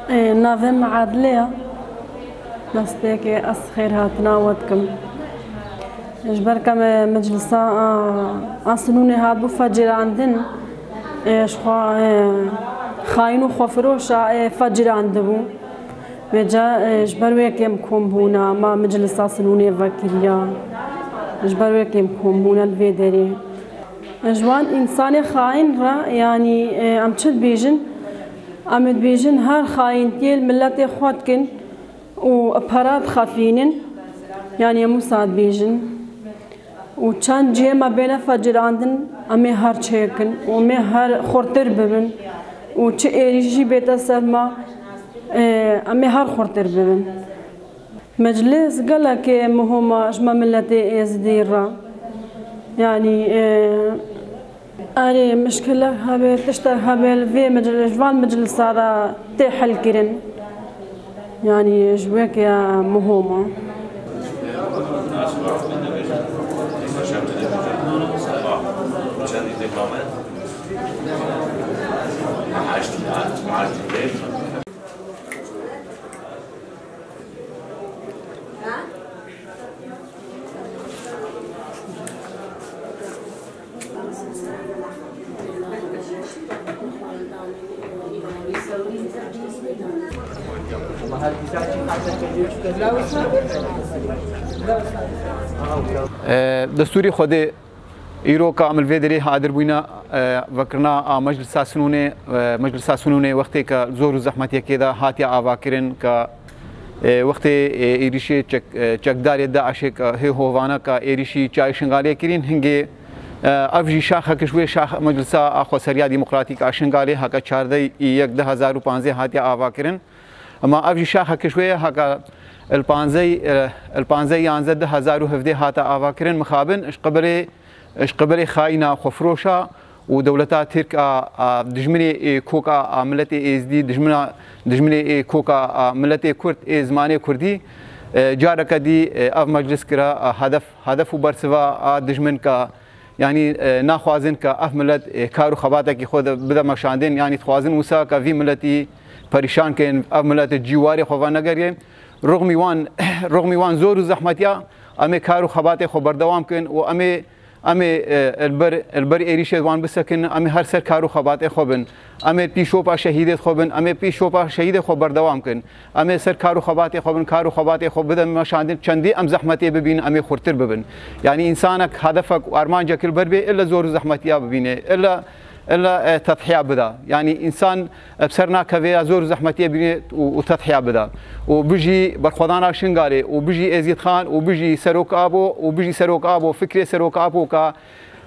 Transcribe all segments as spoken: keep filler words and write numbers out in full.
Ê, navê min Adile ye. Destpêkê ez xêrhatina we dikim. Ji ber ke me meclisa, a, a Sinûnê hatibû fecirandin, ê, ji xwe, ê, xayîn û xwefiroşa, ê, fecirandibû. Vêca, ê, ji ber wê kêm kom bûna, ma meclisa Sinûnê vekiriya. Ji ber wê kêm kom bûna li vê derê. Ji wan însanê xayîn re, yanî, e, em çi dibêjin? Em ê dibêjin, her xayîntiyê li miletê xwe dikin û pera dixefînin. Yanî, em wisa dibêjin. Û çend cihê me bêne fecirandin, em ê her çêkin û em ê her xurtir bibin. Û çi êrîş jî bête ser me, e, em ê her xurtir bibin. Meclis gelekê muhim e ji me miletê Êzidî re. Yanî, e, erê mişkilek hebe, tiştek hebe, li vê meclis, ji van meclisa re tê helkirin. Yanî, ji wê ke muhim e. Destûrê Xwedê. Îro ka em li vê derê hadir bûyne, e, vekirina a Meclisa Sinûnê, e, Meclisa Sinûnê wextê ke zor û zehmetiyekê de hatiye avakirin ke, e, wextê, e, êrîşê çek-, e, çekdarê DAIŞê ke hê hovane ke êrîşî çiyayê Şingalê kirîn, hingê, e, ev jî şaxek ji wê şax Meclisa a Xweseriya Demokratîk a Şingalê heke çardeh ê yek du hezar û panzdeh hatiye avakirin. Ema ev jî şaxek ji wê ye, heke li panzdeh, e, li panzdeh yanzdeh du hezar û hevdeh hate avakirin, mixabin ji qibirê, ji qibirê xayîna xwefiroşa û dewleta Tirk a, a dijminê, e, koka a miletê Êzdî, dijmina, dijminê, e, koka a miletê Kurd, ê zimanê Kurdî, e, careke dî, e, ev meclis kira, a hedef, hedef û bersiva a dijmin ka Yanî, e, naxwazin ke ev milet, e, kar û xebatekî xwe de bide meşandin, yanî dixwazin wisa ke vî miletî perîşan kin, ev milet cîwarê xwe venegerîn. Rixmî wan, rixmî wan zor û zehmetiya, em ê kar û xebatê xwe berdewam kin û em ê, em ê, e, li ber, li ber êrîşê wan bisekin, em ê her ser kar û xebatê xwe bin. Em ê pî şopa şehîdê xwe bin, em ê pî şopa şehîdê xwe berdewam kin. Em ê ser kar û xebatê xwe bin, kar û xebatê xwe bidin meşandin, çendî em zehmetê bibînin, em ê xurtir bibin. Yanî însanek hedefek û armancek li ber bê, illa zor û zehmetiya bibîne, illa, illa, e, tedhiya bida. Yanî însan, e, bi ser nakeve ya zor û zehmetiyê bîne û, û tedhiya bida. Û bijî berxwedana Şingalê, û bijî Êzîdxan, û bijî Serok Abo, û bijî Serok Abo, fikrê Serok Abo ka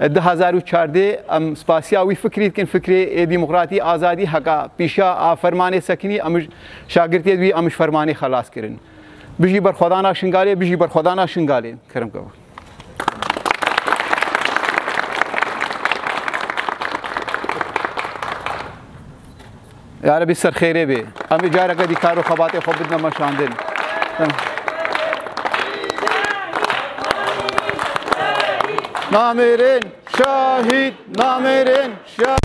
Di hezar û çardeh em spasiya wî fikrî dikin, fikrê ê demokratî, azadî, heka pîşa a fermanê sekinî, em ji şagirtê wî, em ji fermanê xelas kirin. Bijî berxwedana Şingalê, bijî berxwedana Şingalê. Kerem ke. Ya Rebî ser xêrê bê. Em ê careke dî kar û xebatê xwe bidine meşandin. Namêrên şahîd, namêrên şahîd.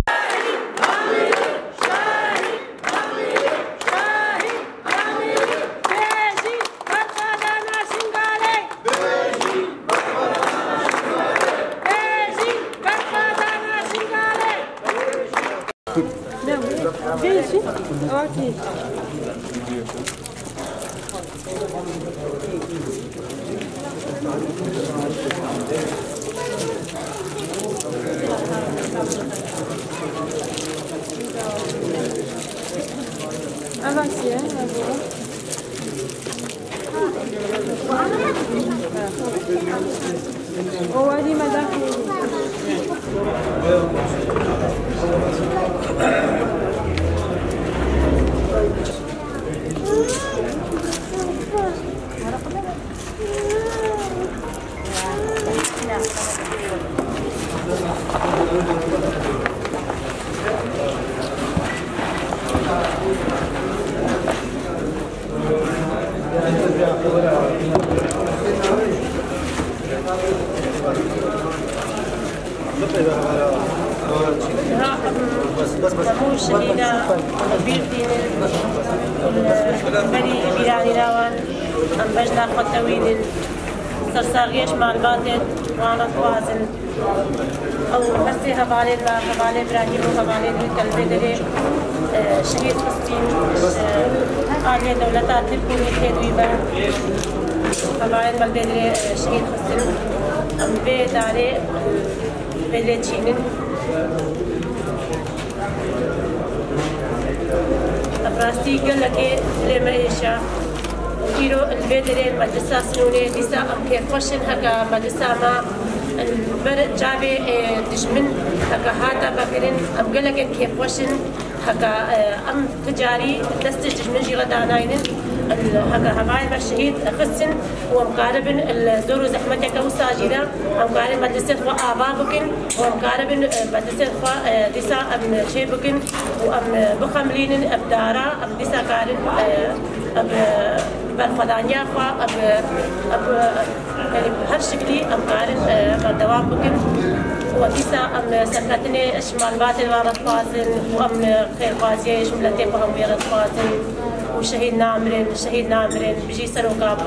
Şehîda bîr tînin, berî bîranîna wan, em bejna xwe tewînin. Sersaxiyê ji malbatên wan re dixwazin. Ew her sê hevalên me, hevalê Îbrahîm û hevalên wî ke li vê derê, e, şehîd xistîn, ji aliyê dewleta Tirk û nîtê wî me, hevalên me li vê derê, e, şehîd xistin. Em vê darê, e, vê lê çînin. Bi rastî gelekê dilê me êşa. Îro li vê derê meclisa Sinûnê dîsa em kêfxweş in heke meclisa me li ber çavê, e, dijmin heke hate vekirin, em gelekê kêfxweş in heke, e, em ti carî destê dijmin jî re danaynin. Heke hevalên me şehîd xistin û em karibin li zor û zehmeteke wisa jî de em karin meclisên xwe ava bikin û em karibin, e, meclisên xwe, e, dîsa em çê bikin û em, e, bixemilînin, em dara, em dîsa karin, e, em, e, berxwedaniya xwe, em, e, em, e, yanî bi her şiklî em karin, e, berdewam bikin. Û dîsa em, e, serketinê ji malbatê ve re dixwazin û em, e, xêrxwaziyê ji miletê xwe hemûyê re dixwazin û şehîd namirin, şehîd namirin, bijî seroka.